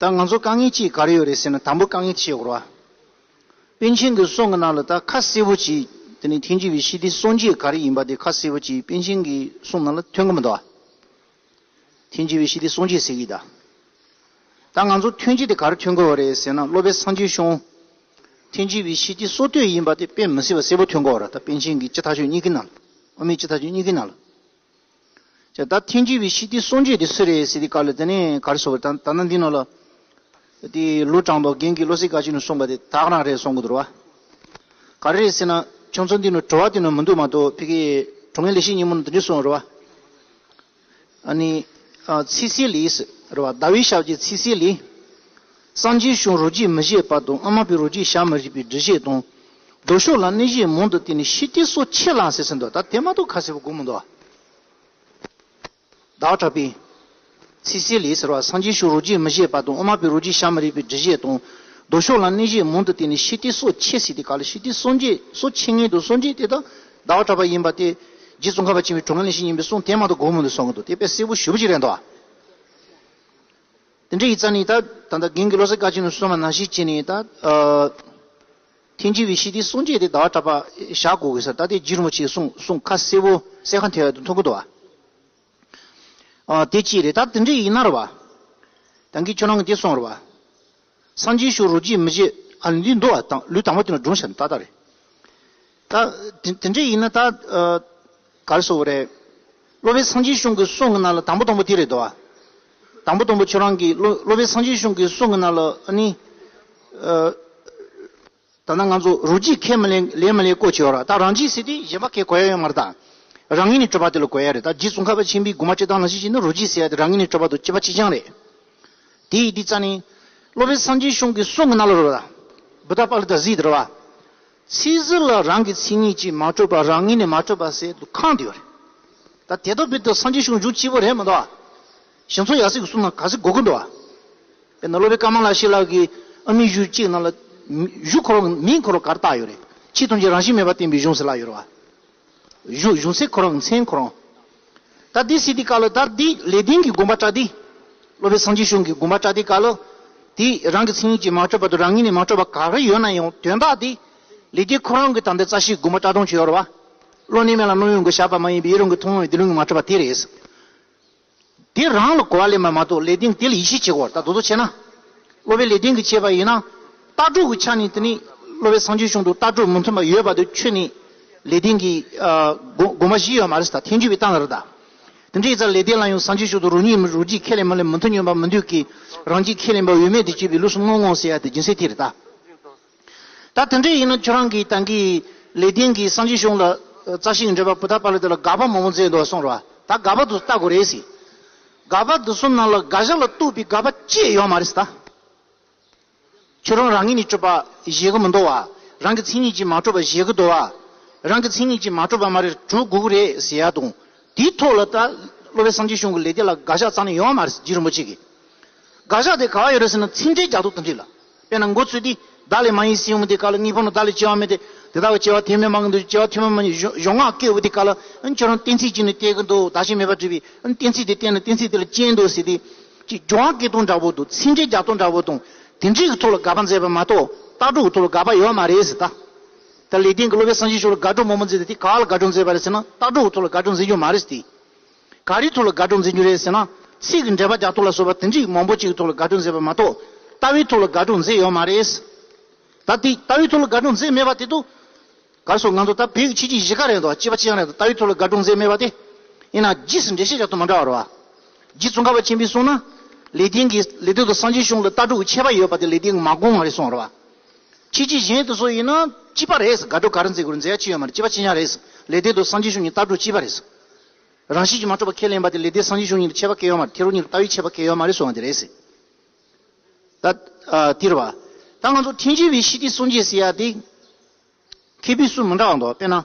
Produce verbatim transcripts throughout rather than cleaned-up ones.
ད་ང་ཚོ་དཀའ་ངལ་གཅིག་ག་རེ་ཡོད་རེད་ཟེར་ན། དང་པོ་དཀའ་ངལ་ཆེ་བ་རེད་བ། པཎ་ཆེན་གྱི་གསུང་གི་ནང་ལ་ད་ཁ་གསལ་པོ་ཅིག་དེ་ནི་ཐལ་འགྱུར་བའི་ཤེས་ལྡན་སངས་རྒྱས་ག་རེ་ཡིན་པ་དེ་ཁ་གསལ་པོ་ཅིག་པཎ་ཆེན་གྱི་གསུང་ནང་ལ་ཐོན་གི་མི་འདུག་བ། ཐལ་འགྱུར་བའི་ཤེས་ལྡན་སངས་རྒྱས་ཟེར་གི་ད། ད་ང་ཚོ་ཐོན་རྒྱུ་དེ་ག་རེ་ཐོན་གི་ཡོད་རེད་ཟེར་ན། སློབ་དཔོན་སངས་རྒྱས་བྱུང་། ཐལ་འགྱུར་བའི་ཤེས་ལྡན་སངས་རྒྱས་ཡིན་པ་དེ་དཔེ་མི་སྲིད་པ་གསལ་པོ་ཐོན་གི་ཡོད་རེད། ད་པཎ་ཆེན་གྱི་སྤྱིར་ཐག་ཆོད་གཉིས་ཀྱི་ནང་ལ། དབུ་མའི་སྤྱིར་ཐག་ཆོད་གཉིས་ཀྱི་ནང་ལ། ཅེས་ད་ཐལ་འགྱུར་བའི་ཤེས་ལྡན་སངས་རྒྱས་དེ་སུ་རེད་ཟེར་དུས་སྐབས་ལ། དེ་ནས་ག་རེ་ཟེར་བ། ད་ད་ནི་འདི་ནང་ལ་དེ་ལོ་གྲངས་དང་རྒན་གྱིས་བློ་གསལ་དཀར་ཆེན་ནས་གསུངས་པ་དེ་དག་རང་རེད་གསུང་གི་འདུག་ར་བ། ག་རེ་རེད་ཟེར་ན། ཁྱོད་ཚོ་འདི་ནང་དྲི་བ་དེ་ནང་མི་འདུག་མ་གཏོགས། ཕ་གིའི་དྲང་ངེས་ལེགས་བཤད་སྙིང་པོ་ནང་དེ་འདྲ་གསུངས་ར་བ། ཨ་ནི་ཨ་ཚིག་གསལ་ལས་ཟེར་ར་བ། ཟླ་བའི་ཞབས་ཀྱི་ཚིག་གསལ་ལས། སངས་རྒྱས་བྱུང་རོ་རྗེས་མི་བཞེད་པ་དང་། དབུ་མ་པའི་རོ་རྗེས་བྱ་མི་རིག་པའི་སྒྲུབ་བྱེད་དང་། ལྡོག་ཕྱོགས་ལ་གནས་བཞིའི་མིང་དུ་བསྟན་ནས། ཤེས་ལྡན་སོགས་ཆེ་ལ་ཟེར་ཟིན་འདུག་ད་དེ་མ་གཏོགས་ཁ་གསལ་པོ་གོ་མི་འདུག་ཟླ་བ་གྲགས་པའི་ཚིག་གསལ་ལས་ཟེར་བ། སངས་རྒྱས་བྱུང་རོ་རྗེས་མི་བཞེད་པ་དང་། དབུ་མ་པའི་རོ་རྗེས་བྱ་མི་རིག་པའི་སྒྲུབ་བྱེད་དང་། ལྡོག་ཕྱོགས་ལ་གནས་བཞིའི་མིང་དུ་བསྟན་ནས། ཤེས་ལྡན་སོགས་ཆེ་ཟེར་དུས་སྐབས་ལ། ཤེས་ལྡན་སངས་རྒྱས་སོགས་ཆེ་ངེས་དང་། སངས་རྒྱས་དེ་དག་ཟླ་བ་གྲགས་པ་ཡིན་པ་དེ། རྗེ་ཙོང་ཁ་པ་ཆེན་པོའི་དྲང་ངེས་ལེགས་བཤད་སྙིང་པོའི་གསུང་དེ་མ་གཏོགས་གོ་མི་འདུག་གསུང་གི་འདུག་དེ་དཔེ་གསལ་པོ་ཞེ་པོ་ཅིག་རེད་འདུག་དེ་འདྲ་ཡིན་ཙང་ནི་ད་ད་ལྟ་རྒན་གྱིས་བློ་གསལ་དཀར་ཆེན་ནས་གསུངས་པ་ནང་བཞིན་བྱས་ནས། ད་ཨ་ཐལ་འགྱུར་བའི་ཤེས་ལྡན་སངས་རྒྱས་དེ་ཟླ་བ་གྲགས་པ་བཞག་དགོས་ཀྱི་ཟེར། ད་དེ་རྗེ་རིན་པོ་ཆེའི་གསུང་གསུང་ཁ་གསལ་པོ་གསལ་ཁ་ཐེབས་ཡག་ཏུ་མཐོང་གི་འདུག་བ། ཨ་དེ་གཅིག་རེད། ད་དེ་འདྲ་ཡིན་ན་རེད་བ། ད་གིན་ཁྱོད་རང་གིས་དེ་གསུངས་རེད་བ། སངས་རྒྱས་བྱུང་རོ་རྗེས་མི་བཞེད། ཨ་ལུས་འདུག་བ། དང་ལུས་དང་པོ་དེ་ནས་སྒྲུང་བཤད་ནས་ཏག་ཏག་རེད། ད་དེ་དེ་འདྲ་ཡིན་ན་ད་ཨ་ག་རེ་ཟེར་དགོས་རེད། སློབ་དཔོན་སངས་རྒྱས་བྱུང་གི་གསུང་གི་ནང་ལ་དང་པོ་དང་པོ་དེ་རེད་འདུག་བ། དང་པོ་དང་པོ་ཁྱོད་རང་གིས་སློབ་སློབ་དཔོན་སངས་རྒྱས་བྱུང་གི་གསུང་གི་ནང་ལ་ཨ་ནི་ཨ། ད་ནང་ང་ཚོ་རོ་རྗེས་ཁས་མི་ལེན་ལེན་མི་ལེན་སྐོར་བྱས་པ་རེད། ད་རང་རྒྱུད་ཟེར་དུས་གཞན་པ་ཁས་གོ་ཡ་ཡོད་མ་རེད། ད་རང་ངོས་ནས་གྲུབ་པ་དེ་ལ་གོ་ཡ་རེད། ད་རྗེ་ཙོང་ཁ་པ་ཆེན་པོའི་དགོངས་པ་སྤྱིར་བཏང་ནང་བཞིན་བྱས་ན་རོ་རྗེས་ཟེར་ཡ་དེ་རང་ངོས་ནས་གྲུབ་པ་དང་གཅིག་པ་གཅིག་རྐྱང་རེད། དེ་ཡིན་དུས་ཙང་ནི་སློབ་དཔོན་སངས་རྒྱས་བྱུང་གི་གསུང་གི་ནང་ལ་རེད་བ། བུདྡྷ་པཱ་ལི་ཏ་གཟིགས་དེ་རེད་བ། ཚིག་ཟུར་ལ་རང་གི་མཚན་ཉིད་ཀྱིས་མ་གྲུབ་པ། རང་ངོས་ནས་མ་གྲུབ་པ་ཟེར་དུ་ཁེངས་བསྡད་ཡོད་རེད། ད་དེ་ལྟ་བུའི་དུ་སངས་རྒྱས་བྱུང་གཞུང་གཅིག་པོ་རེད་མི་འདུག་བ། ཞིག་འཚོ་ཡབ་སྲས་ཀྱི་གསུང་ནང་ག་ཚོད་གོ་གི་འདུག་བ། དཔེར་ན་སློབ་དཔོན་ཀ་མ་ལ་ཤཱི་ལ་གི་ཨ་མའི་གཞུང་གཅིག་ནང་ལ་གཞུང་ཁོ་རང་མིང་ཁོ་རང་ག་རེ་བཏགས་ཡོད་རེད། ཆོས་ཐམས་ཅད་རང་བཞིན་མེད་པར་བསྟན་པའི་གཞུང་ཟེར་ལབ་ཡོད་རེད་བ། གཞུང་གཞུང་ཚིག་ཁོ་རང་མཚན་ཁོ་རང་། ད་འདི་ཟེར་དུས་སྐབས་ལ་ད་འདི་ལེགས་ལྡན་གྱི་དགོངས་པ་བཀྲལ་ཏེ། སློབ་དཔོན་སངས་རྒྱས་བྱུང་གི་དགོངས་པ་བཀྲལ་དུས་སྐབས་ལ། དེ་རང་གི་མཚན་ཉིད་ཀྱིས་མ་གྲུབ་པ་དང་རང་ངོས་ནས་མ་གྲུབ་པ་ག་རེ་ཡོད་ན་ཡང་དོན་དག་དེ། ལེགས་ལྡན་ཁོ་རང་གི་ད་ལྟ་རྩ་ཤེའི་དགོངས་པ་བཀྲལ་སྟངས་ཅིག་ཡོད་རེད་བ། བློ་གནས་མེད་ལ་རྣམ་གཡེང་གིས་བཞག་པ་མ་ཡིན་པའི་ཡུན་རིང་གི་ཐུན་མོང་བའི་བདེན་ལུགས་ཀྱི་མ་གྲུབ་པ་དེ་རེད། དེ་རང་ལ་གོ་བ་ལེན་པ་མ་གཏོགས་ལེགས་ལྡན་དེ་ལ་ཡིད་ཆེས་བྱེད་དགོས། ད་དོ་དོ་བྱས་ན། སློབ་དཔོན་ལེགས་ལྡན་གྱིས་བྱས་པ་ཡིན་ན། ལྟ་གྲུབ་ཀྱི་ཆ་ནས་དེ་ནི་སློབ་དཔོན་སངས་རྒྱས་བྱུང་དུ་ལྟ་གྲུབ་མི་མཐུན་པ་ཡོད་པ་དེ་ཁྱོན་ནས་ལེགས་ལྡན་གྱི་ཨ་དགོངས་དགོངས་པ་བཞེས་ཡོད་མ་རེད་ཟེར། ད་ཐལ་འགྱུར་བའི་སྟེང་ལ་རེད་ད། དེ་འདྲའི་ཙང་ལེགས་ལྡན་ལ་ཡང་སངས་རྒྱས་བྱུང་དུ་རང་ཉིད་རང་རྒྱུད་ཁས་ལེན་མི་ལེན་མི་མཐུན་སྙམ་པ་མི་འདོད་ཀྱི། རང་རྒྱུད་ཁས་ལེན་པ་འོས་མེད་དུ་བྱས་པའི་ལུགས་སུ་མངོན་མངོན་ཟེར་ཡ་དེ་རྒྱུ་མཚན་དེ་རེད་ད། ད་དེ་འདྲ་ཡིན་ན་ཁྱོད་རང་གིས་ད་གིན་ལེགས་ལྡན་གྱིས་སངས་རྒྱས་བྱུང་ལ་རྩ་ཤེ་གི་འགྲེལ་པ་བུདྡྷ་པཱ་ལི་ཏ་ལ་དགག་པ་མང་པོ་མཛད་འདུག་གསུངས་རེད་བ། ད་དགག་པ་དེ་ཚོ་ལྟ་དགོས་རེད་ཟེར། དགག་པ་དེ་ཚོ་ནང་ལ་དགག་བྱ་ལ་གཏུགས་པའི་དགག་པ་ཅི་ཡང་ཡོད་མ་རེད་ཟེར་ད། ཁྱོད་རང་རང་ངོས་ནས་གྲུབ་པ་བཞེད་གི་མི་འདུག་བ། རང་གི་མཚན་ཉིད་ཀྱིས་མ་གྲུབ་པ་བཞེད་གི་འདུག་བ། རང་གི་མཚན་ཉིད་ཀྱིས་མ་གྲུབ་པ་མ་རེད། གྲུབ་དགོས་ཀྱི་རེད་ཟེར་ཡ་དང་། དེའི་ཐོག་ལ་ད་སློབ་དཔོན་སངས་རྒྱས་བྱུང་གི་ལེགས་ལྡན་ལ་དགག་བྱ་རྩ་ནས་ཡོད་མ་རེད་ཟེར། རྗེ་རིན་པོ་ཆེ་གིས། དགག་བྱ་དེ་ག་བ་ཡོད་རེད་ཟེར་ན། ཚིག་འགྲེལ་རྒྱག་ཐོག་དེ་འདྲས་ལ། དཔེར་ན་མགོ་ཚོས་ཏེ། བདག་ལས་མ་ཡིན་སྲིད་འོང་མི་དེ་ག་ལ། དངོས་པོ་ནི་བདག་ལས་སྐྱེ་བ་མེད་དེ། དེ་དག་གི་སྐྱེ་བ་ཐེག་དམན་མ་ཡིན་དུ། སྐྱེ་བ་ཐེག་དམན་མ་ཡིན། གཞུང་གཞུང་སྔགས་སྐད་འོད་དེ་ག་ལ། ཁྱོད་རང་གཏན་ཚིགས་གཅིག་ནས་བསྟན་གི་འདུག་བདག་གཞན་མེད་པར་གྲུབ་པའི་གཏན་ཚིགས་དེ་བསྟན་ན་གཏན་ཚིགས་དེ་ལ་སྐྱེ་འདུག་ཟེར་ཏེ། ཅིག་སྦྱོར་བ་སྐད་གཏོང་འདྲ་པོ་དང་། ཚིག་འགྲེལ་རྒྱག་སྟངས་འདྲ་པོ་དང་། དེ་འདྲའི་གི་ཐོག་ལ་དགག་པ་མཛད་པ་མ་གཏོགས། ལྟ་གྲུབ་ཀྱི་ཐོག་ལ་དགག་པ་ཡོད་མ་རེད་ཟེར་ད། ད་ལེགས་ལྡན་གྱིས་སློབ་དཔོན་སངས་རྒྱས་བྱུང་ལ་དགག་སྒྲུབ་མང་པོ་མཛད་དེ། དེ་ག་ལ་དགག་སྒྲུབ་མཛད་པ་རེད་ཟེར་ན། ལྟ་གྲུབ་ཀྱི་ཐོག་ལ་དགག་སྒྲུབ་མཛད་རྒྱུ་མ་རེད་ཟེར་ཏེ། ག་རེའི་ཐོག་ལ་དགག་སྒྲུབ་མཛད་རྒྱུ་རེད་ཟེར་ན། ཚིག་གི་འགྲེལ་པ་རྒྱག་སྟངས་ལ་སོགས་པ་དེ་འདྲའི་མང་པོ་ཅིག་གི་ཐོག་ལ་དགག་སྒྲུབ་མཛད་པ་མ་གཏོགས། ལྟ་བའི་ཐོག་ལ་དགག་སྒྲུབ་མཛད་ཡོད་མ་རེད། ད་དེ་ལྟ་བའི་ཐོག་ལ་དགག་སྒྲུབ་མཛད་མེད་པ་དེ་དུ། ག་རེ་ཟེར། ང་ཚོ་ད་བོད་ཀྱི་ཆོས་བརྒྱུད་བཞི་ཀ་རེད་འདུག་གཅིག་པ་གཅིག་རྐྱང་རེད་འདུག་ལྟ་བའི་ཐོག་ལ་དགག་སྒྲུབ་མཛད་མེད་པ་དེ། ཡིན་ན་རྗེས་སུ་འགྲེལ་བཤད་རྒྱག་སྟངས་མི་འདྲ་བ་རེད་བ། རྗེ་ཙོང་ཁ་པ་ཆེན་པོས་གསུངས་ན། ལེགས་ལྡན་གྱིས་ལེགས་ལྡན་དང་སངས་རྒྱས་བྱུང་ལ་ལྟ་གྲུབ་ཀྱི་ཁྱད་པར་ཡོད་པ་དེ་ལེགས་ལྡན་གྱིས་མ་དགོངས་པ་རེད་གསུངས་རེད་བ། ཆོས་བརྒྱུད་གཞན་དེ་ཚོ་ཡིན་ན་གཅིག་པ་རེད་ཟེར། དགག་སྒྲུབ་ག་རེ་མཛད་དགོས་རེད། མཛད་ཡ་ཅི་ཡོད་མ་རེད། གཅིག་པ་གཅིག་རྐྱང་རེད་ཟེར། ལེགས་ལྡན་དང་སངས་རྒྱས་བྱུང་གཉིས་ལྟ་གྲུབ་གཅིག་པ་རེད་ཟེར། རང་བཞིན་གྱིས་མ་གྲུབ་པ་ཁས་ལེན་པ་དེ་ལེགས་ལྡན་སངས་རྒྱས་བྱུང་གཉིས་ལ་ཁྱད་པར་གང་ཡང་ཡོད་མ་རེད། ཐལ་འགྱུར་གཉིས་ལ་ལྟ་བའི་ཁྱད་པར་གང་ཡང་ཡོད་མ་རེད་གསུངས་པ་དེ་རེད་ཟེར། ད་ཨ་དེ་རེད་བ། ད་ང་ཚོ་ཐལ་འགྱུར་བའི་ཤེས་ལྡན་སངས་རྒྱས་ཟེར་ཡ་དེ། མཁས་པའི་སྲོལ་མི་འདྲ་བ་འདུག་དཔེར་ན།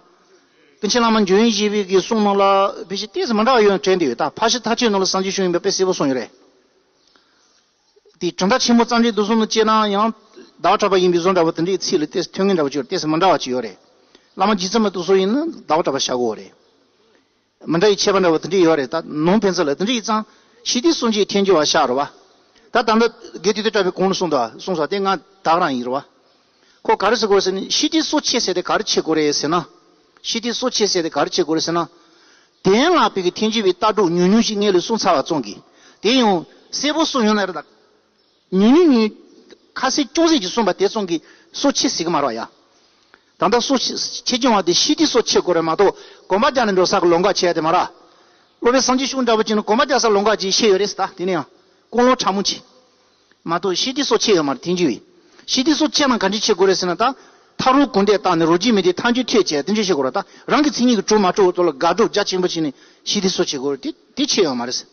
ཀུན་མཁྱེན་བླ་མ་འཇམ་དབྱངས་བཞད་པའི་གི་གསུང་ནང་ལ་ཕལ་ཆེར་ཏོག་ཙམ་མི་འདྲ་བ་ཡོད་དྲན་བསྡད་ཡོད། ད་ཕར་ཕྱིན་མཐའ་དཔྱོད་ནང་ལ་སངས་རྒྱས་བྱུང་ཡིན་པ་དཔེ་གསལ་པོ་གསུངས་ཡོད་རེད། དེ་གྲུབ་མཐའ་ཆེན་པོ་རྩ་འགྲེལ་བསྡུས་གསུམ་ནང་བྱས་ན་ཡང་ཟླ་བ་གྲགས་པ་ཡིན་པའི་བཟོ་འདྲ་བོ་དེ་འདྲའི་ཚིག་ལ་ཏོག་ཙམ་ཐོན་མཁན་འདྲ་བོ་ཅིག་ཡོད་རེད། ཏོག་ཙམ་མི་འདྲ་བ་ཅིག་ཡོད་རེད། བླ་མ་རྗེ་བཙུན་མ་དེ་ཚོ་ཡིན་ན་ཟླ་བ་གྲགས་པ་བཞག་དགོས་རེད། མི་འདྲ་བའི་ཁྱད་པར་འདྲ་བོ་དེ་འདྲ་ཡོད་རེད། ད་ནང་ཕན་ཚུན་ལ་དེ་འདྲ་ཡིན་ཙང་ཤེས་ལྡན་སངས་རྒྱས་ཐལ་འགྱུར་བ་བཞག་རེད་བ། ད་ད་ལྟ་དགེ་འདུན་ཏེ་བཀྲ་བའི་གོང་ལ་གསུངས་འདུག་གསུངས་སོང་། དེ་ང་ད་ག་རང་ཡིན་རེད་བ། ཁོ་ག་རེ་ཟེར་དགོས་ཟེར་ན། ཤི་སྟེ་སོ་སྐྱེ་ཟེར་དེ་ག་རེ་བྱེད་དགོས་རེད་ཟེར་ན། ཤི་སྟེ་སོ་སྐྱེ་ཟེར་དེ་ག་རེ་བྱེད་དགོས་རེད་ཟེར་ན། དེ་ལ་བོད་ཀྱི་ཐལ་འགྱུར་བའི་ལྟ་གྲུབ་ཉུང་ཉུང་ཞིག་ངེད་ལ་གསུངས་ཚར་བ་ཙམ་གྱིས། དེ་ཡང་གསལ་པོ་གསུངས་ཡོང་ན་རེད་ད། ཉུང་ཉུང་ཉུང་། ཁ་གསལ་ཅུང་ཟད་ཅིག་གསུངས་པ་དེ་ཙམ་གྱིས་སོ་སྐྱེ་ཟེར་གི་མ་རེད་བ་ཡ། ད་ལྟ་སོ་སྐྱེ་སྐྱེ་བ་དེ་ཤི་སྟེ་སོ་སྐྱེ་དགོས་རེད་མ་གཏོགས་གོམ་པ་རྒྱག་ནས་འགྲོ་ས་གི་ལམ་ཁ་བྱས་ཏེ་མ་རེད། སློབ་དཔོན་སངས་རྒྱས་ཤཱཀྱ་འདྲ་པོ་ཅིག་ནི་གོམ་པ་རྒྱག་ས་ལམ་ཁ་ཅིག་བཤད་ཡོད་རེད་ཟེར། ད་དེ་ནི་ཡང་ཀུན་སློང་ཕྲ་མོ་ཅིག་མ་གཏོགས་ཤི་སྟེ་སོ་སྐྱེ་ཡོད་མ་རེད། ཐལ་འགྱུར་བའི། ཤི་སྟེ་སོ་སྐྱེ་ན་ག་འདྲ་བྱེད་དགོས་རེད་ཟེར་ན། ད་མཐར་ཐུག་གོ་བདེ་བཏང་ནས་རོ་རྒྱུས་མེད་དེ་ཐལ་འགྱུར་ཐོས་བྱས་དེ་འདྲ་བྱེད་དགོས་རེད། ད་རང་གི་མཚན་ཉིད་ཀྱི་གྲུབ་མ་གྲུབ་ཐོག་ལ་དགག་སྒྲུབ་རྒྱ་ཆེན་པོ་བྱས་ནས་ཤི་སྟེ་སོ་སྐྱེ་དགོས་རེད། དེ་དེ་བྱས་ཡོད་མ་རེད་ཟེར།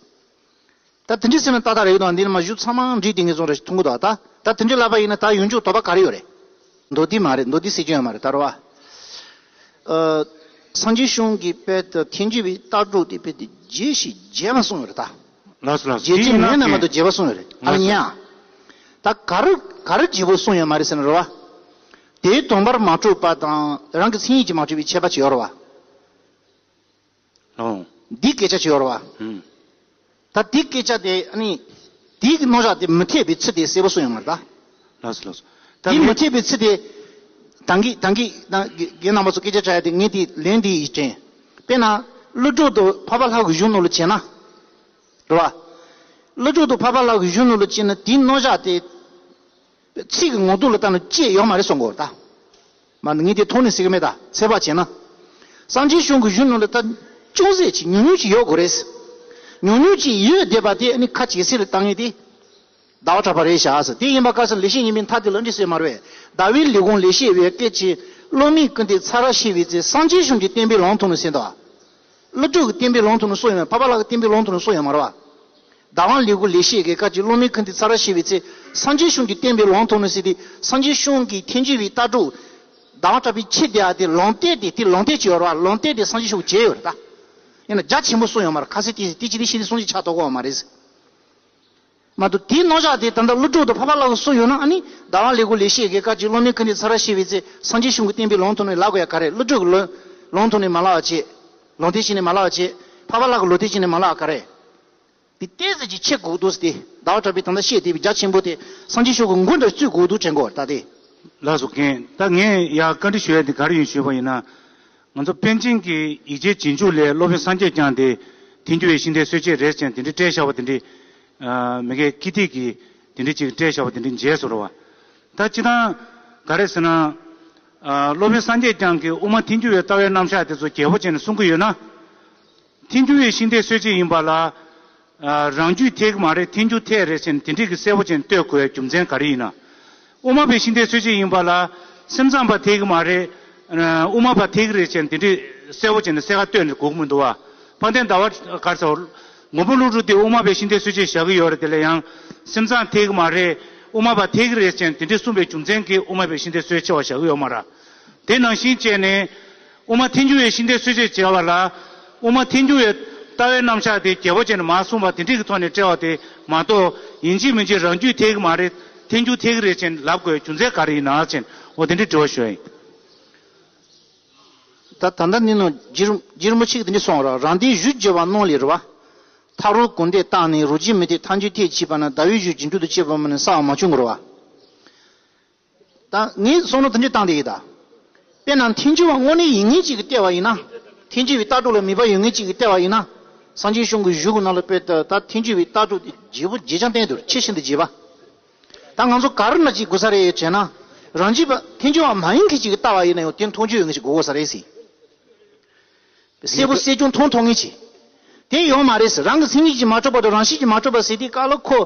ད་དེ་འདྲ་ཟེར་ན་ཏག་ཏག་རེད་དང་། འདི་ནི་མ་གཞུང་ཚང་མ་འགྲིག་དེ་ངེད་ཚོ་ར་ཞིག་མཐོང་གི་འདུག་ད་ད་དེ་འདྲ་ལབ་པ་ཡིན་ན་ད་ཡོན་ཆབ་དོགས་པ་ག་རེ་ཡོད་རེད། མདོ་སྡེ་མ་རེད། མདོ་སྡེ་ཟེར་རྒྱུ་ཡོད་མ་རེད་ད་རེད་བ། ཨ། སངས་རྒྱས་བྱུང་གི་དཔེ་ད་ཐལ་འགྱུར་བའི་ལྟ་གྲུབ་དེ་དཔེ་དེ་རྒྱས་ཤིང་རྒྱས་པ་གསུངས་ཡོད་རེད་ད། ལགས་སོ་ལགས་སོ། རྒྱས་ཀྱི་མེད་ན་མ་གཏོགས་རྒྱས་པ་གསུངས་ཡོད་རེད། ཨ་ནི་ཡང་། ད་ག་རེ་ག་རེ་རྒྱས་པོ་གསུངས་ཡོད་མ་རེད་ཟེར་ན་རེད་བ། དེའི་དོན་པར་མ་གྲུབ་པ་དང་རང་གི་མཚན་ཉིད་ཀྱིས་མ་གྲུབ་པའི་ཁྱད་པར་ཅིག་ཡོད་རེད་བ། ཨོ། འདི་སྐད་ཆ་ཅིག་ཡོད་རེད་བ། ཧུམ། ད་འདི་སྐད་ཆ་དེ་ཨ་ནི། འདི་གི་རྣམ་གཞག་དེ་མི་འཐད་པའི་ཚུལ་དེ་གསལ་པོ་གསུངས་ཡོད་མ་རེད་ད། ལགས་སོ་ལགས་སོ། ད་འདི་མི་འཐད་པའི་ཚུལ་དེ། ད་གིན་ད་གིན་ད་རྒན་རྒན་རྣམ་པ་ཚོ་སྐད་ཆ་བྱ་ཡ་དེ་ངས་དེ་ལན་འདི་ཡིས་དྲན། དཔེར་ན། ཀླུ་སྒྲུབ་དང་འཕགས་པ་ལྷ་གི་གཞུང་ནང་ལ་བྱས་ན། རེད་བ། ཀླུ་སྒྲུབ་དང་འཕགས་པ་ལྷ་གི་གཞུང་ནང་ལ་བྱས་ན་དེའི་རྣམ་གཞག་དེ། ཚིག་གི་ངོ་ཐོག་ལ་ལྟ་ན་བཅད་ཡོད་མ་རེད་གསུང་གི་ཡོད་རེད་ད། མ་ནི་ངས་དེ་ཐོག་ནས་ཟེར་གི་མེད་ད། ཚད་པ་བྱས་ན། སངས་རྒྱས་བྱུང་གི་གཞུང་ནང་ལ་ད་ཅུང་ཟད་ཅིག་ཉུང་ཉུང་ཅིག་ཡོད་དགོས་རེད། ཉུང་ཉུང་ཅིག་ཡོད་བསྡད་པ་དེ་ནི་ཁ་ཇེ་གསལ་ལ་བཏང་ངེས་དེ། ཟླ་བ་གྲགས་པ་རེད་བཞག་ཟེར། དེ་ཡིན་པ་ག་ཟེར་ན་ལེགས་བཤད་སྙིང་པོའི་མཐའ་དེ་ལ་འདི་ཟེར་མ་རེད། ཟླ་བའི་ལས་ཁུངས་ལེགས་བཤད་པའི་སྐད་ཅིག་སློབ་མའི་སྐུ་ལྡན་ཚར་བཤད་པའི་ཚེ་སངས་རྒྱས་བྱུང་གི་བསྟན་པའི་ལམ་ཐོག་ནས་ཟེར་འདུག་ཀླུ་སྒྲུབ་ཀྱི་བསྟན་པའི་ལམ་ཐོག་ནས་གསུངས་ཡོད་མ་རེད། འཕགས་པ་ལྷ་གི་བསྟན་པའི་ལམ་ཐོག་ནས་གསུངས་ཡོད་མ་རེད་བ། ཟླ་བ་ལས་ཁུངས་ལེགས་བཤད་ཀྱི་སྐད་ཅིག་སློབ་མའི་སྐུ་ལྡན་ཚར་བཤད་པའི་ཚེ་སངས་རྒྱས་བྱུང་གི་བསྟན་པའི་ལམ་ཐོག་ནས་ཟེར་ཏེ་སངས་རྒྱས་བྱུང་གི་ཐལ་འགྱུར་བའི་ལྟ་གྲུབ། ཟླ་བ་གྲགས་པའི་ཁྱེད་དེ་ཨ་དེ་ལམ་སྟོན་དེ་དེ་ལམ་སྟོན་ཅིག་ཡོད་རེད་བ། ལམ་སྟོན་དེ་སངས་རྒྱས་བྱུང་བྱས་ཡོད་རེད་ད། ཡིན་ན་རྒྱ་ཆེན་པོ་གསུངས་ཡོད་མ་རེད། ཁ་གསལ་དེ་དེ་ཅི་དེ་ཤི་དེ་སོང་ཅིག་ཆགས་ཐུབ་ཀྱི་ཡོད་མ་རེད། མ་གཏོགས་དེའི་རྣམ་གཞག་དེ་ད་ལྟ་ཀླུ་སྒྲུབ་དང་འཕགས་པ་ལྷ་གིས་གསུངས་ཡོད་ན་ཨ་ནི་ཟླ་བ་ལས་ཁུངས་ལེགས་བཤད་ཀྱི་སྐད་ཅིག་སློབ་མའི་སྐུ་ལྡན་ཚར་བཤད་པའི་ཚེ་སངས་རྒྱས་བྱུང་གི་བསྟན་པའི་ལམ་ཐོག་ནས་ལབ་དགོས་ཡ་ག་རེ། ཀླུ་སྒྲུབ་ཀྱི་ལམ་ལམ་ཐོག་ནས་མ་ལབ་པ་བྱས། ལམ་སྟོན་བྱས་ནས་མ་ལབ་པ་བྱས། འཕགས་པ་ལྷ་གི་ལམ་སྟོན་བྱས་ནས་མ་ལབ་པ་ག་རེ། དེ་ཏོག་ཙམ་ཅིག་ཕྱེ་དགོས་འདུག་ཟེར་ཏེ་ཟླ་བ་གྲགས་པས་ད་ལྟ་བཤད་བསྡད་པའི་རྒྱ་ཆེན་པོ་དེ་སངས་རྒྱས་ཆོས་ཀྱི་མགོ་འདྲ་བཙུགས་དགོས་འདུག་དྲན་གོ་ད་དེ། ལགས་སོ་རྒན། ད་ངས་ཡ་བཀའ་འདྲི་ཞུ་ཡ་དེ་ག་རེ་ཡིན་ཞུས་པ་ཡིན་ན། ང་ཚོ་པཎ་ཆེན་གྱི་ཡིག་ཆའི་རྗེས་འཇུག་ལས་སློབ་དཔོན་སངས་རྒྱས་བསྐྱངས་ཏེ་ཐལ་འགྱུར་བའི་ཤིང་རྟའི་སྲོལ་འབྱེད་རེད་ཅེས་དེ་འདྲའི་སྤྲད་བཞག་པ་དེ་འདྲའི། ཨ། མི་སྒེར་ཀི་ཏི་གིས་དེ་འདྲའི་ཅིག་སྤྲད་བཞག་པ་དེ་འདྲའི་མཇལ་སོང་རེད་བ། ད་སྤྱིར་བཏང་ག་རེ་ཟེར་ན། ཨ། སློབ་དཔོན་སངས་རྒྱས་བསྐྱངས་ཀྱིས་དབུ་མ་ཐལ་འགྱུར་བའི་ལྟ་བའི་རྣམ་གཞག་དེ་ཚོ་རྒྱས་པོ་བྱས་ནས་གསུང་གི་ཡོད་ན། ཐལ་འགྱུར་བའི་ཤིང་རྟའི་སྲོལ་འབྱེད་ཡིན་པ་ལ། ཨ། རང་རྒྱུད་འཐད་ཀྱི་མ་རེད། ཐལ་འགྱུར་འཐད་རེད་ཟེར་ནས་དེ་འདྲས་ཀྱི་གསལ་པོ་བྱས་ནས་སྟོན་དགོས་པའི་རྒྱུ་མཚན་ག་རེ་ཡིན་ན། དབུ་མ་པའི་ཤིང་རྟའི་སྲོལ་འབྱེད་ཡིན་པ་ལ། སེམས་ཙམ་པ་འཐད་ཀྱི་མ་རེད། ཨ། དབུ་མ་པ་འཐད་ཀྱི་རེད་ཟེར་ནས་དེ་འདྲས་གསལ་པོ་བྱས་ནས་གསལ་ཁ་སྟོན་ནས་དགོས་ཀྱི་མི་འདུག་བ། དཔལ་ལྡན་ཟླ་བ་ག་རེ་ཟེར། མགོན་པོ་ཀླུ་སྒྲུབ་དེ་དབུ་མ་པའི་ཤིང་རྟའི་སྲོལ་འབྱེད་བཞག་གི་ཡོད་རེད། དེ་ལ་ཡང་སེམས་ཙམ་འཐད་ཀྱི་མ་རེད། དབུ་མ་པ་འཐད་ཀྱི་རེད་ཟེར་ནས་དེ་འདྲས་གསུངས་པའི་རྒྱུ་མཚན་གྱིས་དབུ་མ་པའི་ཤིང་རྟའི་སྲོལ་འབྱེད་བྱས་པ་བཞག་གི་ཡོད་མ་རེད། དེ་ནང་བཞིན་བྱས་ནས། དབུ་མ་ཐལ་འགྱུར་བའི་ཤིང་རྟའི་སྲོལ་འབྱེད་བྱས་པ་ལ། དབུ་མ་ཐལ་འགྱུར་བའི་ལྟ་བའི་རྣམ་གཞག་དེ་རྒྱས་པོ་བྱས་ནས་མར་གསུངས་པ་དེ་འདྲ་གི་ཐོག་ནས་བཀྲལ་བ་དེ་མ་གཏོགས། ཡིན་གཅིག་མིན་གཅིག་རང་རྒྱུད་འཐད་ཀྱི་མ་རེད། ཐལ་འགྱུར་འཐད་ཀྱི་རེད་ཅེས་ལབ་དགོས་རྒྱུ་མཚན་ག་རེ་ཡིན་ན་ཅེས། འོ་དེ་འདྲའི་དྲི་བ་ཞུ་ཡ་ཡིན། ད་ད་ལྟ་ནི་ནོ་རྗེ་རིན་རྗེ་རིན་པོ་ཆེ་གིས་དེ་འདྲ་གསུངས་ར། རང་སྡེའི་གཞུ་བརྗེ་བ་རྣམས་ལས་རེད་བ། མཐར་རང་གོ་བདེ་བཏང་ནས་རང་རྒྱུད་མི་འཐད་ཐལ་འགྱུར་འཐད་ཅེས་པ་ན་ཟླ་བའི་གཞུ་རྗེས་འཇུག་ཏུ་སྐྱེས་པ་མིན་ན་ས་བ་མ་བྱུང་ངོ་ར་བ། ད་ངས་བསམ་བློ་དེ་འདྲ་བཏང་བསྡད་ཡོད་ད། དཔེར་ན་ཐལ་འགྱུར་བ་དངོས་གནས་ཡིན་མཁན་ཅིག་གིས་བལྟས་པ་ཡིན་ན། ཐལ་འགྱུར་བའི་ལྟ་གྲུབ་ལ་མོས་པ་ཡོད་མཁན་ཅིག་གིས་བལྟས་པ་ཡིན་ན། སངས་རྒྱས་བྱུང་གི་གཞུག་གི་ནང་ལ་དཔེ་ད་ད་ཐལ་འགྱུར་བའི་ལྟ་གྲུབ་དེ་རྒྱས་པོ་རྒྱས་ཀྱང་བསྟན་འདུག་ཆེས་ཤིན་ཏུ་རྒྱས་པ། ད་ང་ཚོ་ག་རེ་འདྲ་ཅིག་དགོས་ས་རེད་དྲན་ན། རང་རྒྱུད་པ་ཐལ་འགྱུར་བ་མ་ཡིན་མཁན་ཅིག་གིས་བལྟས་པ་ཡིན་ན་ཡང་དེ་མཐོང་ཆོས་ཡོད་མཁན་ཅིག་དགོས་དགོས་ས་རེད་ཟེར། གསལ་པོ་གསལ་རྐྱང་མཐོང་ཐུབ་མཁན་ཅིག་དེ་ཡོད་མ་རེད་ཟེར། རང་གི་མཚན་ཉིད་ཀྱིས་མ་གྲུབ་པ་དང་རང་བཞིན་གྱིས་མ་གྲུབ་པ་ཟེར་དུས་སྐབས་ལ་ཁོ་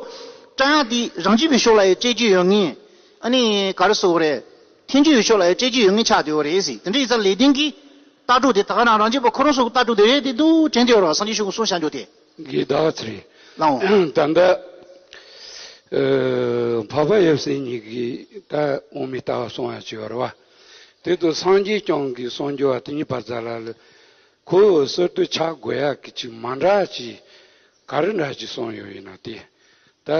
བཀྲལ་ཡག་དེ་རང་རྒྱུད་པའི་ཕྱོགས་ལ་ཡང་བཀྲལ་རྒྱུ་ཡོད་ངེས། ཨ་ནི་ག་རེ་ཟེར་དགོས་རེད། ཐལ་འགྱུར་བའི་ཕྱོགས་ལ་ཡང་བཀྲལ་རྒྱུ་ཡོད་ངེས་ཆགས་བསྡད་ཡོད་རེད་ཟེར། དེ་འདྲ་ཡིན་ཙང་ལེགས་ལྡན་གྱི་ལྟ་གྲུབ་དེ་ད་ག་རང་རང་རྒྱུད་པ་ཁོ་རང་ཚོ་གི་ལྟ་གྲུབ་དེ་རེད་དེ་འདུག་དྲན་བསྡད་ཡོད་རེད་བ། སངས་རྒྱས་ཆོས་ཀྱི་གསུང་བཤད་རྒྱུ་དེ། ལགས་འོང་། ད་ལྟ། ཨ། འཕགས་པ་ཡབ་སྲས་གཉིས་ཀྱིས་ད་དབུ་མའི་ལྟ་བ་གསུང་ཡག་ཅིག་ཡོད་རེད་བ། དེ་དུས་སངས་རྒྱས་བསྐྱངས་ཀྱི་གསུང་རྒྱུ་བ་དེ་ཉིད་པ་ཙ་ལ་ལ། ཁོ་ཟུར་དུ་ཆགས་དགོས་ཡག་གི་ཅིག་མ་འདྲ་ཅིག་ག་རེ་འདྲ་ཅིག་གསུངས་ཡོད་ཡིན་ན་དེ། ད་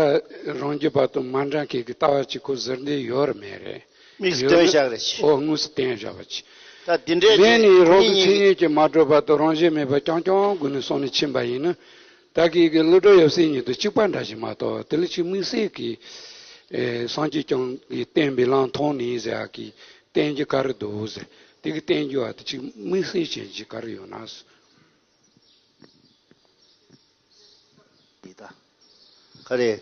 རང་རྒྱུད་པ་དང་མ་འདྲ་མཁན་གྱི་ལྟ་བ་ཅིག་ཁོ་ཟུར་འདི་ཡོད་རེད་མེད་རེད། དམིགས་སུ་ཡོད་བཏོན་ན་བཞག་རེད་ཅེས། ཨོ་དངོས་སུ་བསྟན་བཞག་པ་ཅིག་ད་འདི་འདྲའི་མེད་ནི་རང་གི་མཚན་ཉིད་ཀྱིས་མ་གྲུབ་པ་དང་རང་བཞིན་མེད་པ་རྐྱང་རྐྱང་སྒོ་ནས་གསུངས་ནས་ཕྱིན་པ་ཡིན་ན། ད་གི་གི་ཀླུ་སྒྲུབ་ཡབ་སྲས་གཉིས་དང་གཅིག་པ་འདྲ་ཞིག་མ་གཏོགས། དེ་ལ་ཅིག་དམིགས་བསལ་གྱི་ཨེ་སངས་རྒྱས་བསྐྱངས་ཀྱི་བསྟན་པའི་ལམ་མཐོང་ནས་ཟེར་ཡག་གི་བསྟན་རྒྱུ་ག་རེ་འདུག་ཟེར། དེ་གི་བསྟན་རྒྱུ་བ་དེ་ཅིག་དམིགས་བསལ་ཅན་ཅིག་ག་རེ་ཡོད་ན་ཟེར། འདི་ད། ག་རེ།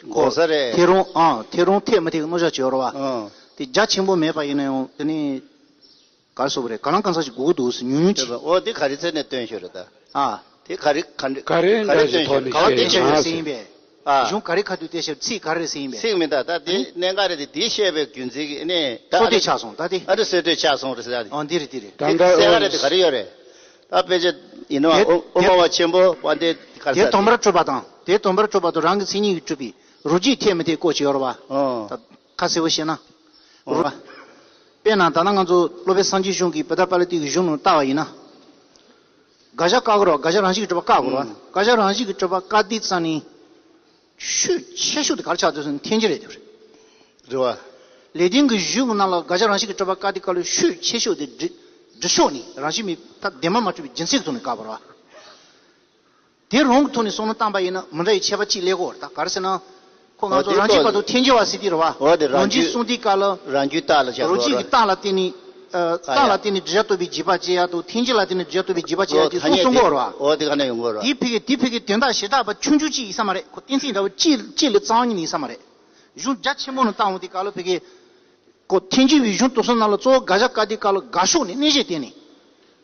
གོང་ས་རེད། ཐེའུ་རང་ཨང་ཐེའུ་རང་འཐད་མི་འཐད་ཀྱི་རྣམ་གཞག་བྱས་ཡོད་རེད་བ། ཨང་། དེ་རྒྱ་ཆེན་པོ་མེད་པ་ཡིན་ན་ཡང་དེ་ནི། ག་རེ་ཟེར་དགོས་རེད། གང་ལ་གང་འཚམ་ཞིག་དགོས་ཀྱི་འདུག་ཟེར། ཉུང་ཉུང་ཅིག་འོ་དེ་ག་རེ་ཚེ་ནས་སྟོན་ཤོད་རེད་ད། ཨ། དེ་ག་རེ་ག་འདྲ་ག་རེ་ག་རེ་འདྲ་ཞིག་སྟོན་ཐོག་ཤོད་ནས་ག་བ་བཤད་དེ་ཡོད་ཆགས་ན་ཡོད་ཟེར་ཟེར། ཡིན་པས། ཨ། གཞུང་ག་རེ་ཁ་ཐུག་བལྟས་ཤེས། ཚིག་ག་རེ་ཟེར་ཡིན་པས། ཚིག་མི་འདུག་ད་དེ་གནད་འགག་རེད་དེ། དེ་བཤད་པའི་རྒྱུ་མཚན་གྱིས་ནས་ད། སོ་ཨ་དེ་རེ་ཆགས་སོང་ད་དེ། ཨ་རེ་སོ་དེ་ཆགས་སོང་རེད་ཟེར་ཡ་དེ། ཨོ་འདི་རེད་འདི་རེད། ད་དེ་ད་གནད་འགག་རེད་དེ་ག་རེ་ཡོད་རེད། ད་དཔེ་ཆ་ཡིན་ནོ། དེ་དབུ་དབུ་མ་པ་ཆེན་པོ་དཔལ་ལྡན་ག་རེ་དེ་ཟེར་དེ། དེ་དང་པོར་གྲུབ་པ་དང་། དེ་དང་པོར་གྲུབ་པ་དང་རང་གི་མཚན་ཉིད་ཀྱིས་གྲུབ་པའི་རོ་གཅིག་འཐད་མི་འཐད་སྐོར་ཅིག་ཡོད་རེད་བ། ཨོ། ད་ཁ་གསལ་པོ་བཤད་ན། ཨོ། རེད་བ། དཔེར་ན་ད་ལྟ་ང་ཚོ་སློབ་དཔོན་སངས་རྒྱས་གཞུང་གི་བི་དྷརྨ་པཱ་ལི་ཏའི་གཞུང་ནང་བལྟ་བ་ཡིན་ན། དགག་བྱ་བཀག་དགོས་རེད་བ། དགག་བྱ་རང་བཞིན་གྱིས་གྲུབ་པ་བཀག་དགོས་རེད་བ། དགག་བྱ་རང་བཞིན་གྱིས་གྲུབ་པ་བཀག་དུས་ཙམ་ནས། ཤུགས་ཆེ་ཤོས་དེ་ག་རེ་ཆགས་འདུག་ཟེར་ན་འཐེན་འཁྱེར་རེད་དེ་རེད། རེད་བ། ལེགས་ལྡན་གྱི་གཞུང་གི་ནང་ལ་དགག་བྱ་རང་བཞིན་གྱིས་གྲུབ་པ་བཀག་དུས་སྐབས་ལ་ཤུགས་ཆེ་ཤོས་དེ་སྒྲུབ་སྒྲུབ་ཕྱོགས་ནས་རང་བཞིན་མེད་ཐབས་བདེན་པར་མ་གྲུབ་པའི་རྒྱུ་མཚན་གྱི་ཐོག་ནས་བཀག་པ་རེད་བ། དེ་རང་གི་ཐོག་ནས་བསམ་བློ་བཏང་པ་ཡིན་ན་མི་འདྲ་བའི་ཁྱད་པར་གཅིག་སླེབས་ཀྱི་ཡོད་རེད། ད་ག་རེ་ཟེར་ན། ཁོ་ང་ཚོ་རང་རྒྱུད་བར་དུ་འཐེན་འཁྱེར་བ་ཟེར་དེ་རེད་བ། འོ་དེ་རང་རང་རྒྱུད་རྒྱུད་གསུངས་དུས་སྐབས་ལ། རང་རྒྱུད་རྟགས་ལ་བྱ་རོ་དགོས་གཅིག་གི་རེད། རྟགས་ལ་བརྟེན་ནས། ཨ། ཨ་རྟགས་ལ་ཡ། བརྟེན་ནས་སྒྲུབ་བྱ་རྟོགས་པའི་རྗེས་དཔག་བྱེད་ཡ་དང་འཐེན་འཁྱེར་ལ་བརྟེན་ནས་སྒྲུབ་བྱ་རྟོགས་པའི་རྗེས་དཔག་བྱེད་ཡ་དེ་ཚོ་གསུང་གི་ཡོད་རེད་བ། འོ་དེ་ག་ནས་ཡོང་གི་ཡོད་རེད་བ། དེ་ཕ་གི་དེ་ཕ་གི་དོན་དག་བྱེ་བྲག་པ་ཆུང་ཆུང་གཅིག་ཡིན་ས་མ་རེད། ཁོ་གཏན་ཚིགས་འདྲ་བོ་གཅིག་གཅིག་ལས་རྩ་བ་ཉིད་ནས་ཡིན་ས་མ་རེད། གཞུང་རྒྱ་ཆེན་པོ་ནང་བལྟ་འོང་དུས་སྐབས་ལ་ཕ་གི། ཁོ་འཐེན་འཁྱེར་བའི་གཞུང་དེ་ཚོ་ནང་ལ་གཙོ་བོ་དགག་བྱ་བཀག་དུས་སྐབས་ལ་དགག་ཕྱོགས་ནས་གནས་གཞི་བརྟེན་ནས།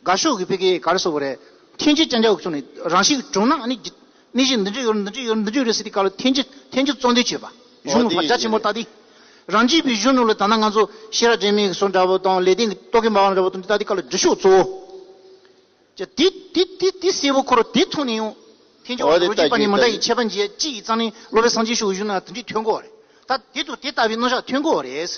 དགག་ཕྱོགས་ཀྱི་ཕ་གི་ག་རེ་ཟེར་དགོས་རེད། འཐེན་འཁྱེར་རྐྱང་རྐྱང་གི་ཕྱོགས་ནས་རང་བཞིན་གྱིས་གྲུབ་ན་ཨ་ནི་གནས་གཞི་འདི་འདྲ་ཡོད་རེད། འདི་འདྲ་ཡོད་རེད། འདི་འདྲ་ཡོད་རེད་ཟེར་དུས་སྐབས་ལ་འཐེན་འཁྱེར་འཐེན་འཁྱེར་རྩོམ་དེ་བྱེད་པ། གཞུང་ལ་ཕར་རྒྱ་ཆེན་པོ་བཏགས་དུས། རང་རྒྱུད་པའི་གཞུང་ནང་ལ་ད་ནང་ང་ཚོ་ཤེས་རབ་འབྲིང་མའི་སོ་འདྲ་བོ་དང་ལེགས་ལྡན་གྱི་རྟོག་གེ་འབར་བ་འདྲ་བོ་དང་འདི་ལྟ་དུས་སྐབས་ལ་སྒྲུབ་ཕྱོགས་གཙོ་བོ། ཅེས་དེ་དེ་དེ་དེ་གསལ་པོ་ཁོ་རང་དེ་ཐོག་ནས་ཡང་། འཐེན་འཁྱེར་བ་དང་རོ་གཅིག་པ་གཉིས་མི་འདྲ་བའི་ཁྱད་པར་འབྱེད་ཡ་གཅིག་ཡིན་ཙང་ནས་སློབ་དཔོན་སངས་རྒྱས་ཆོས་ཀྱི་གཞུང་ནང་དེ་འདྲས་ཐོན་གྱི་ཡོད་རེད། ད་དེ་དང་དེ་ལྟ་བུའི་རྣམ་གཞག་ཐོན་གྱི་ཡོད་རེད།